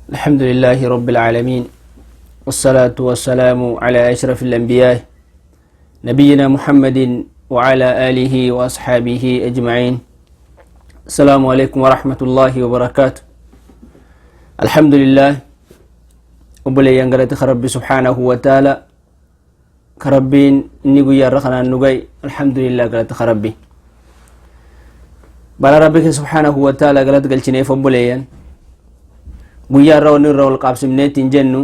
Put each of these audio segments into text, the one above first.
الحمد لله رب العالمين، والصلاة والسلام على أشرف الأنبياء نبينا محمد وعلى آله وأصحابه أجمعين. السلام عليكم ورحمة الله وبركاته. الحمد لله وبلي ينقلت ربي سبحانه وتعالى كربين نيجو يا رخنا نجاي، الحمد لله قالت ربي بلا ربك سبحانه وتعالى قالت قلتني فبليان guyyaa irra wanni irra wal qaabsimneetti hin jennu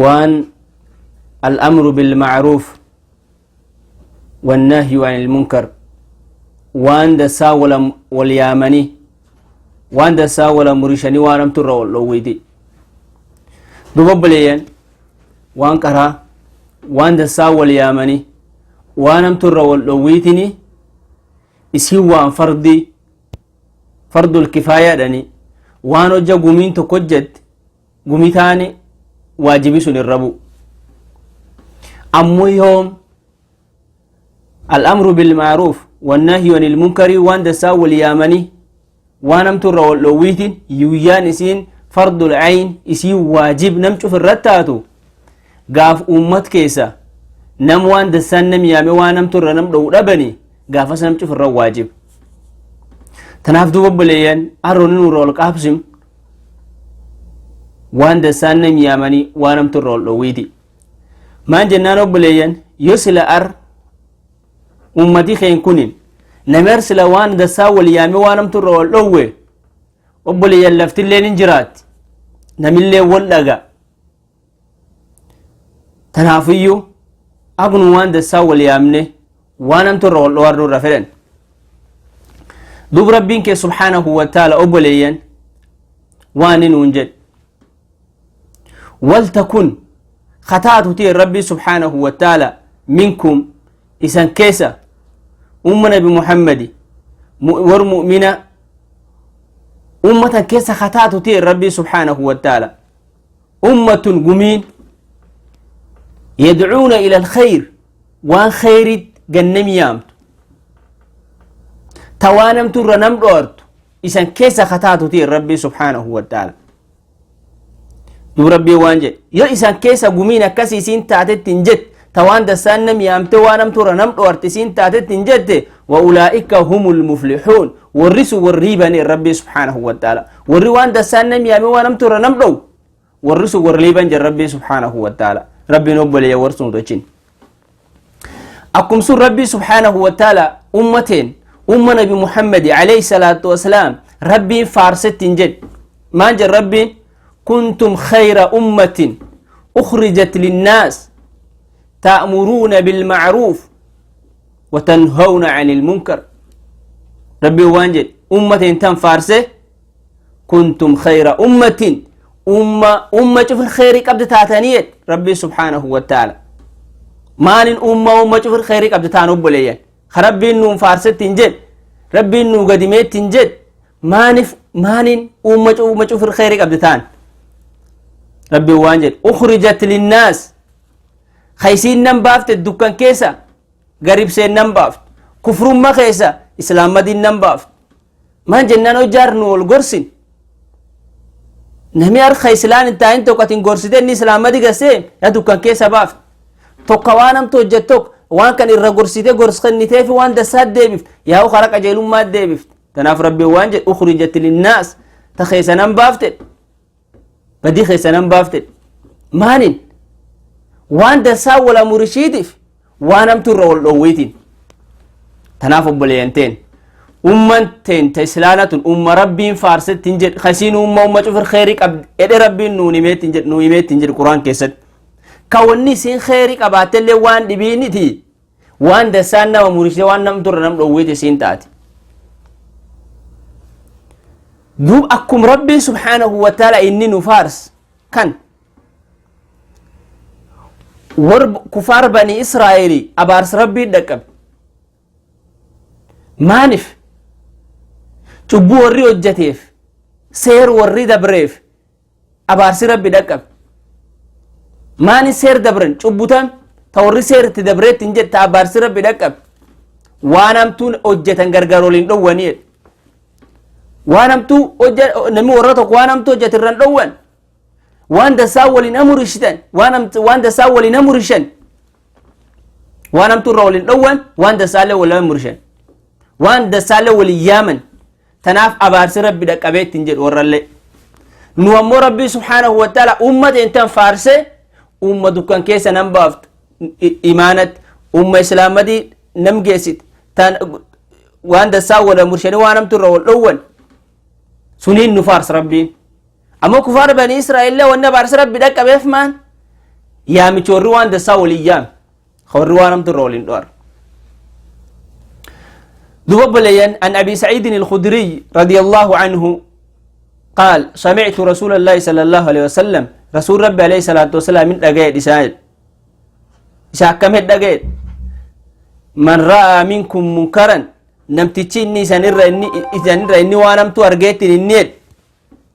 waan الأمر بالمعروف والنهي عن المنكر، waan dasaa wal yaamanii waan dasaa wala murishanii waan hamtu irra wal dhoowwiti. Duba obboleeyyan, waan qaraa waan dasaa wal yaamanii waan hamtu irra wal dhoowwitini isin waan fardii fardul kifaayaadhani, waan hojja gumiin tokko hojjette gumii taane waajibi sun irra bu'u. Ammoo yoom الأمر بالمعروف والنهي عن المنكر waan dasaa wal yaamanii waan hamtu irra wal dhoowwiitin yuyyaan isiin fardul cayn isiin waajib nam cuf irratti taatu gaaf ummat keessa nam waan dasaan nam yaame waan hamtu irra nam dhowu dhabani, gaafas nam cuf irra waajib. Tanaaf duuba obboleeyyan, harroonni nurra ol qaabsim waan dasaan nam yaamanii waan hamtu irra ol dhoowwiiti. Maan jennaan obboleeyyan, yoo sila ar ummati keen kunin nami ar sila waan dasaa wal yaame waan hamtu irra wal dhoowwe, obboleeyyan, laftilleen hin jiraatti, namillee wal dhaga. Tanaafiyyuu agnu waan dasaa wal yaamne waan hamtu irra wal dhowarnu irra fedhan. Duub rabbiin kee سبحانه وتعالى obboleeyyan waan inni nuun jedhe: ولتكن khataatu ta'e rabbii سبحانه وتعالى منكم isan keessa umma nabi Muhammadi war mu'mina ummatan keessa khataatu ta'e rabbii سبحانه وتعالى أمة gumiin يدعون إلى الخير waan khayrit gannam yaamtu tawaanamtu irra nam dhoortu isan keessa khataatu ta'e rabbii سبحانه وتعالى. Dub rabbii waan jedhe: yoo isan keessa gumiin akkas isiin taatetti hin jette, tawaan dasaan nam yaamte waan namtu irra nam dhoorte isiin taatetti hin jette, وأولئك هم المفلحون warri sun warrii bane rabbii سبحانه وتعالى. Warri waan dasaan nam yaame waan namtu irra nam dhowu, warri sun warri liiban jedhe rabbii سبحانه وتعالى. Rabbiin obboleeyya warri sun tochin. Akkum sun rabbii سبحانه وتعالى ummateen umma nabi Muhammadi عليه الصلاة والسلام rabbiin faarsetti hin jedhe. Maan jedhe rabbiin? كنتم خير أمة أخرجت للناس تأمرون بالمعروف وتنهون عن المنكر. ربي waan jedhe أمة تن فارسه: كنتم خير أمة، أمة أمة شوف الخير قبل تاتانيت. ربي سبحانه وتعالى مال أمة أمة شوف الخير قبل تانوب ليا ربي إنه فارسة تنجد، ربي إنه قديمات تنجد. مانف مانين أمة أمة شوف الخير قبل تان. ربي waan jedhe: أخرجت للناس خيسين نم بافت الدكان كيسا قريب سين نم بافت كفر ما خيسا إسلام مدين نم بافت. ما جنان وجار نول قرسين نمي أرخي إسلام انت انت وقتين قرسين إسلام مدي قسيم يا دكان كيسا بافت tokka waan hamtu hojjet tokko waan kan irra gorsite gorskenniteefi waan dasaat deebift yaa'u kara qajeelummaat deebift. Tanaaf rabbi waan jedhe: أخرجت للناس ta keessa nan baafte, badii keessa nan baafte. Maanin? Waan dasaa wala murishiitiif waan hamtu irra wal dhoowwiitiin. Tanaaf obboleeyyanteen, umman teen ta islaana tun umma rabbiin faarsetti hin jedhe, kasiin umma umma cufir kheyrii qabd edhe rabbiin nuun himeetti hin jedhe, nuu himeetti hin jedhe quraan keessatti. Ka wanni isiin kheyrii qabaattellee waan dhibiiniti waan dasaan nama murishee waan nam turre nam dhoowwiiti isiin taate. Duub akkum rabbiin سبحانه وتعالى inni nu faars kan war kufaar bani Israa'eelii abaarsa rabbii dhaqqabe. Maanif? Cubbuu warri hojjateef, seer warri dabreef abaarsi rabbi dhaqqabe. Maani seer dabran? Cubbutan ta warri seer itti dabreetti hin jette abaarsi rabbi dhaqqabe. Waan hamtuun hojjetan gargar waliin dhowwanii. Waan hamtuu namni warra tokko waan hamtuu hojjate irraan dhowwan. Waan dasaa waliin amurishitan, waan dasaa waliin amurishan, waan hamtuu irra waliin dhowwan, waan dasaallee waliin amurishan, waan dasaallee waliin yaaman. Tanaaf abaarsi Rabbi dhaqqabee ittiin jedhu warrallee. Nu ammoo Rabbii subhaanahu wa ta'ala ummata intan faarsee, umma dukkan keessa nan baaftu imaanatti, umma islaamadii nam geessit, tan waan dasaa wal amurshanii waan hamtuu irra wal dhowwan, suniin nu faarsa Rabbiin. Ammoo kufaara banii Israa'ellee wanni abaarsi Rabbi dhaqqabeef maan yaamichi warri waan dasaa waliin yaame, warri waan hamtuu irra waliin dho'ar. دوب بليان عن أبي سعيد الخدري رضي الله عنه قال: سمعت رسول الله صلى الله عليه وسلم، رسول ربي عليه الصلاة والسلام من دقائق إسرائيل إساء كم دقائق: من رأى منكم منكرا، نمتشي إني سنرى إني سنرى إني وانمت أرجيت إني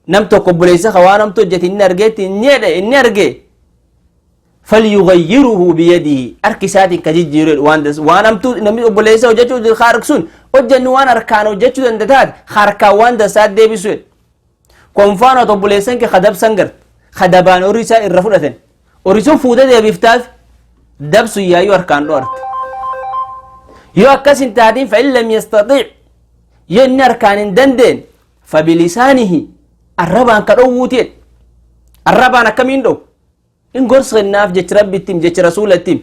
نمت قبليس خوانمت جت إني أرجيت إني إني أرجي فليغيره بيده، أركسات كجيجير واندس وانمت نمت قبليس وجتشو الخارق سون وجن وان أركان وجتشو دندتات خاركا واندسات دي بسود كونفانا تبوليسن كخدب سنجر خدبان أوريسا الرفولتن أوريسون فودة دي بيفتاف دبسو يايو أركان دورت يو أكاسن تادين. فإن لم يستطيع، ين أركان دندن، فبلسانه، الربان كروتين الربان كمين دو إن قرص الناف جت ربي التيم جت رسول التيم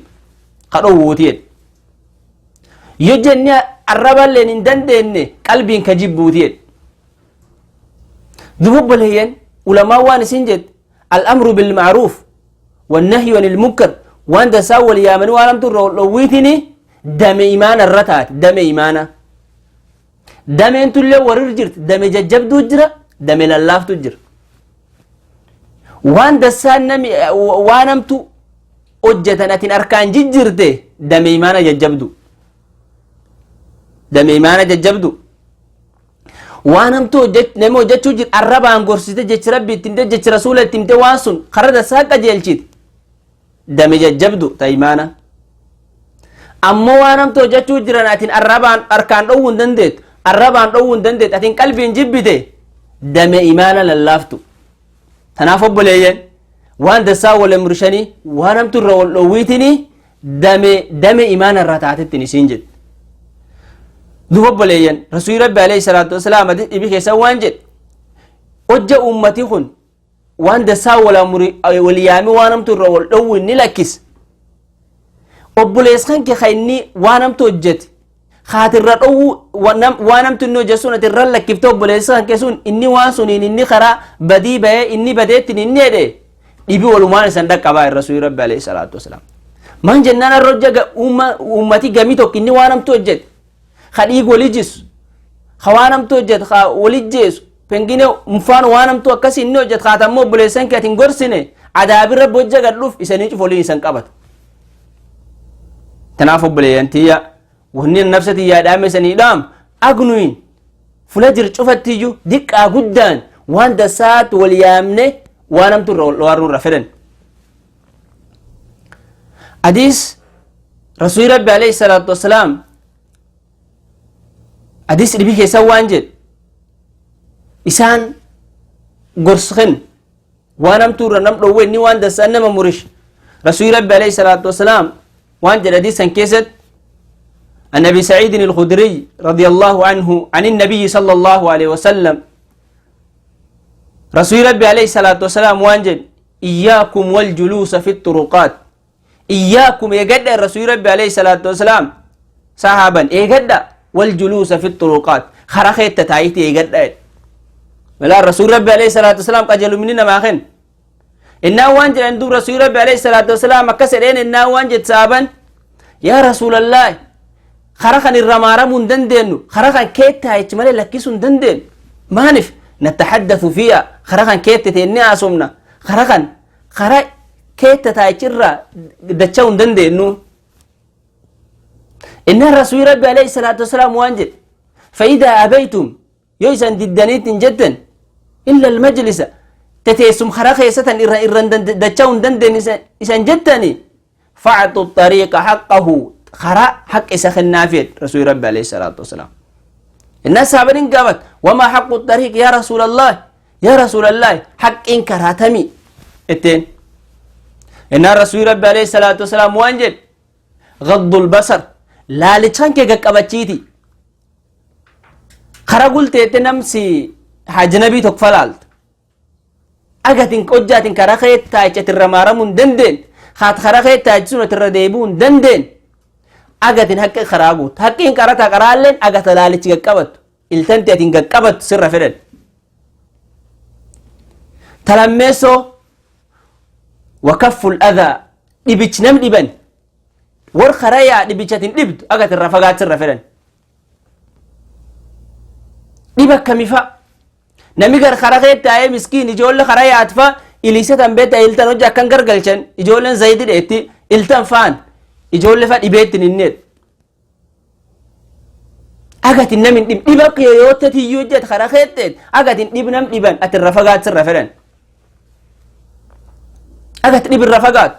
كروتين يجني الربان لين دندن قلبي كجيبوتين. ذوب الهين ولما وان سنجد الأمر بالمعروف والنهي عن المنكر وان تساول يا من وانم لويتني دم إيمان الرتات دم إيمانا دم انتو اللي ورجرت دم ججب دوجرة دم للاف تجر وان دسان نمي وانم تو أجتنا أركان ججرته دم إيمانا ججبدو دم إيمانا ججبدو وانم تو جت نمو جت توجد الربع عن قرصته جت ربي تمد جت رسولة تمد وانسون خرج ساق جلشيت دم ججبدو تيمانا. أما وانم تو جت توجد رناتين الربع أركان أون دندت الربع أون دندت أتين قلبي جبته دم إيمانا للافتو. تنافب بليين وان دسا ولا مرشني وانم تو رويتني دم إيمانا رتعت التنسينجد. دوب بليين رسول ربي عليه الصلاة والسلام إبي كيسا وانجد أجا أمتي خن وان دسا ولا مري وليامي وانم ترول أو نلكس أبوليس خن كخيني وانم توجت خاطر أو وانم تنو جسونة الرل كيف تبوليس خن كيسون إني وانسوني إني خرا بدي بيه إني بديت إني ده إبي ولمان سندك كبار رسول ربي عليه الصلاة والسلام من جنان الرجع أمتي جميتك إني وانم توجت خليج وليجس خوانم توجد خا وليجس بنجينه مفان وانم تو أكسي إنه جت خاتمه بلسان كاتين قرسنة عذاب الرب وجه قلوف إسانيج فولين إسان قبض تنافب بليانتيا وهني النفس تيا دام إساني دام أغنوين فلجر شوفت تيجو ديك أجدان وان دسات واليامنة وانم تو وارو رفرن. حديث رسول ربي عليه الصلاة والسلام حديث اللي بيجي سوانجد إنسان قرصخن وانم تورا نم لو وين وان دس أنا مرش رسول ربي عليه الصلاة والسلام وانجد حديثا كيست النبي سعيد الخدري رضي الله عنه عن النبي صلى الله عليه وسلم رسول ربي عليه الصلاة والسلام وانجد إياكم والجلوس في الطرقات. إياكم يقدر رسول ربي عليه الصلاة والسلام صحابا يقدر والجلوس في الطرقات خرخيت تتايتي يقدر ولا رسول ربي عليه الصلاة والسلام قجلوا مننا ما خن إنه وانجل عند رسول ربي عليه الصلاة والسلام كسر إن إنه وانجل صحابا يا رسول الله خرخن الرمارة من دندن خرخن كيت تايت مالي لكيسون دندن ما نف نتحدث فيها خرخن كيت تتني عصمنا خرخن خرا كيت تايت الرا دتشون دندن إن الرسول ربي عليه الصلاة والسلام وانجل فإذا أبيتم يوسن ددنيت جدا إلا المجلس تتيسم خرخيسة إرن دتشون دندن إسان جدني فأعطوا الطريق حقه خرا حق إسخ النافيد رسول ربي عليه الصلاة والسلام. Innaan sahaabaniin gaafat, wamaa haqqu xariiq yaa rasuulallah, yaa rasuulallah, haqqiin karaatamii etteen. Innaan rasuuli rabbi alayhi salaatu wasalaam waan jedhe, gaddul basar, laalichaan kee qaqqabachiiti. Kara gulteette namsi hajnabii tokko falaalta. Agatin hojjaatin karaa kee taa'icha irra maaramuu hin dandeen, haat karaa kee taa'ichi sun irra deebi'uu hin dandeen, agatin haqqi karaa guutu, haqqiin qarata qaraalleen agata laalichi qaqqabattu, iltanti atin qaqqabattu sirra fedhan. Talammeessoo, wakafful adhaa, dhibichi nam dhiban war karaa yaa dhibichatin dhibdu agat irra fagaat sirra fedhan. Dhiba akkamifa nami gar karaa kee taa'ee miskiin ijoollee karaa yaatfa ilisa tan beekta, iltan hojii akkan gargalchan, ijoolleen zayiti dheetti, iltan faan ijoollee fa dhibeettin inneet agatin nam hin dhib dhiba yoo tatiyyuu hojjet karaa keetteet agatin dhib nam dhiban ati irra fagaat sirra fedhan, agat dhib irra fagaat.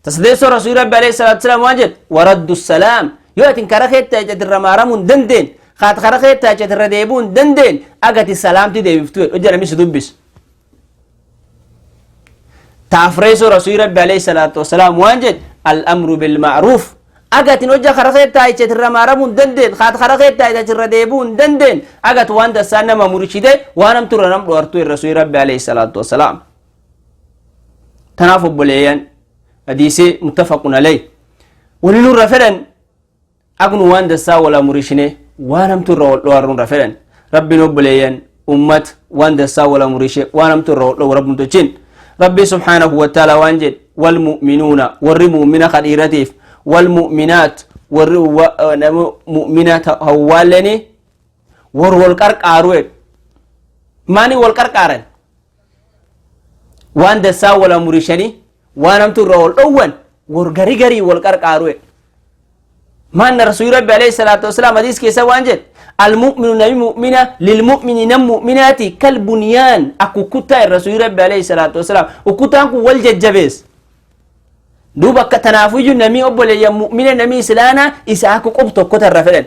Tasadeessoo, rasuuli rabbi alayhi salaatu wasalaam waan jedhu, waraddu salaam, yoo atin karaa keetti ati irra maaramuu hin dandeen, haat karaa keetti ati irra deebi'uu hin dandeen, agati salaamti deebiftu jedhu hojja namni si dubbisu. Taafreessoo, rasuuli rabbi alayhi salaatu wasalaam waan jedhu, al'amru bilma'ruuf, agatin hojja karaa keetti ati irra maaramuu hin dandeen, haat karaa keetti ati irra deebi'uu hin dandeen, agat waan dasaan nama murshide waan hamtu irra nam dhoartu, rasuuli rabbi alayhi salaatu wasalaam. Tanaaf obboleeyyan, hadiisee muttafaqun alayh, wani nurra fedhan agnu waan dassaa wala murishine waan hamtu irra wal dhowarru nurra fedhan. Rabbiin obboleeyyan ummat waan dassaa wala murishe waan hamtu irra wal dhowu rabbum tochin. Rabbi subhaanahu wa ta'ala waan jedhe, walmu'minuuna, warri mu'mina kadhiiratiif, walmu'minaat, warri nama mu'mina hawwaalleni war wal qarqaaru jedhu. Maani wal qarqaaran? Waan dassaa wala murishanii waan hamtu irra wal dhowwan, war garii garii wal qarqaaru. Maanna rasuuli rabbi alayhi salaatu wasalaam hadiis keessa waan jedhe, almu'minu, nami mu'mina, lilmu'mini, nam mu'minaati, kal bunyaan, akka ukkuttaa. Rasuuli rabbi alayhi salaatu wasalaam ukkutaan kun wal jajjabees. Duuba akka tanaafuyyuu nami obboleeyyan mu'mina, nami islaanaa isa akka qub tokko tarra fedhan.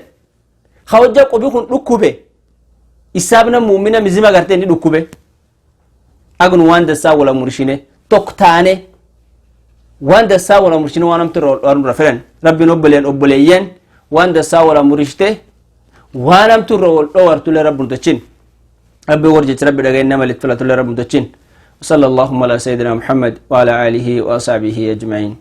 Ka hojja qubi kun dhukkube, isaaf nam mu'mina mizima gartee inni dhukkube. Agnu waan dassaa wala murshine tokko taane, waan dassaa wala murshine waan hamtu irra nurra fedhan. Rabbiin obboleen obboleeyyan waan dassaa wala murishte waan hamtu irra wal dhowartullee rabbi tochin. Rabbi warjechi rabbi dhagayin nama litti filatullee rabbi tochin. وصلى اللهم على سيدنا محمد وعلى آله وأصحابه أجمعين.